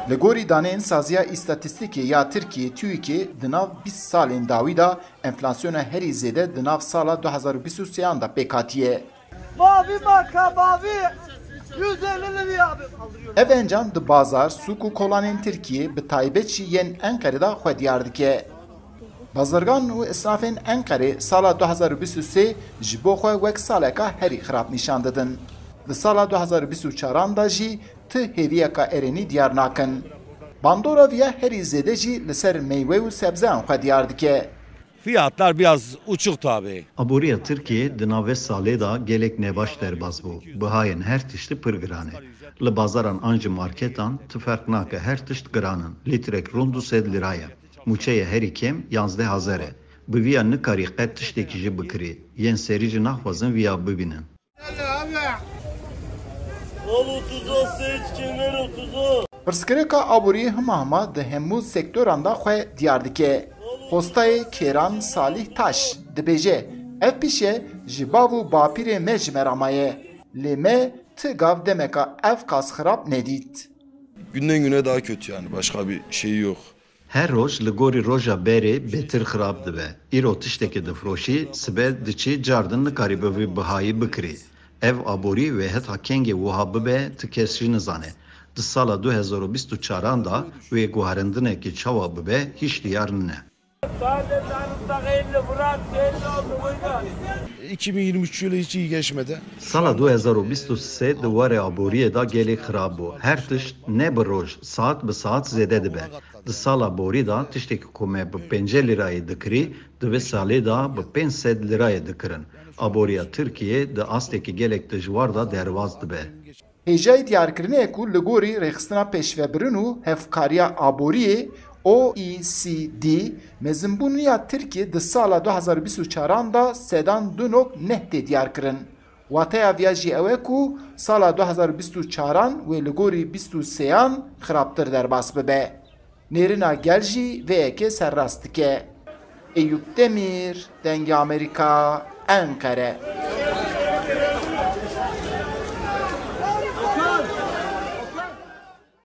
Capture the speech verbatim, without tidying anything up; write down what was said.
Li gorî daneyên Saziya Îstatîstîkê ya Tirkiyê, TÜİKê, di nav bîst salên dawî de enflasyona herî zêde di nav sala du hezar û bîst û sêyan de pêk hatiye. Mavi marka, mavi. Yüz elli liraya abi alıyor. Ev encam di bazar, sûk û kolanên Tirkiyê, bi taybet jî yên Enqerê de xwe diyar dike. Bazirgan û esnafên Enqerê sala du hezar û bîst û sê ji bo xwe wek saleka herî xirab nîşan didin. Di sala du hezar û bîst û çaran de jî ti hêviyeka erênî diyar nakin. Bandora viya herî zêde jî li ser meywe û sebzeyan xwe diyar dike. Fiyatlar biraz uçuk tabii. Aboriya Tirkiyê di navê salê de gelek nebaş derbas bû. Bihayên her tiştî pir giran e. Li bazaran an ji marketan ti ferq nake, her tişt giran in. Lîtrek rûn du sed lira ye. Mûçeya herî kêm yanzdeh hezar e. Bi viya nikarî qet tiştekî jî bikirî. Yên serî jî naxwazin viya bibînin. Al otuz, al seçkinler otuz. Pirsgirêka aboriyê hima hima di hemû sektoran de xwe diyar dike. Postayê Kêran Salih Taş dibêje, ev pîşe ji bav û bapîrê me ji me re maye. Lê me ti gav demeka ev qas xirab nedît. Günden güne daha kötü yani, başka bir şey yok. Her roj li gorî roja berê bêtir xirab dibe. Îro tiştekî difiroşî, sibe diçî cardin nikarî bi vî bihayî bikirî. Ev aborî wê heta kengê wiha bibe, ti kes jî nizane. Di sala du hezar û bîst û çaran de wê guherindinekî çawa bibe, hîç diyar nîne. İki bin yirmi üç yılı hiç iyi geçmedi. Sala du hezar û bîst û sê di warê aboriyê de gelek xirab bû. Her tişt ne bi roj, saet bi saet zêde dibe. Di sala borî de tiştekî ku me bi pêncî lirayê dikirî, di vê salê de bi pênc sed lirayê dikirin. Aboriya Tirkiyê di astekî gelek dijwar de derbas dibe. Hêjayî diyarkirinê ye ku li gorî rêxistina pêşvebirin û hevkariya aboriyê, O E C D, mezinbûniya Tirkiyê di sala du hezar û bîst û çaran de sedan du nok neh tê diyarkirin. Wateya viya jî ew e ku sala du hezar û bîst û çaran wê li gorî bîst û sêyan xirabtir derbas bibe. Nêrina gel jî vê yekê serrast dike. Eyûp Demîr, Dengê Amerîka, Enqere.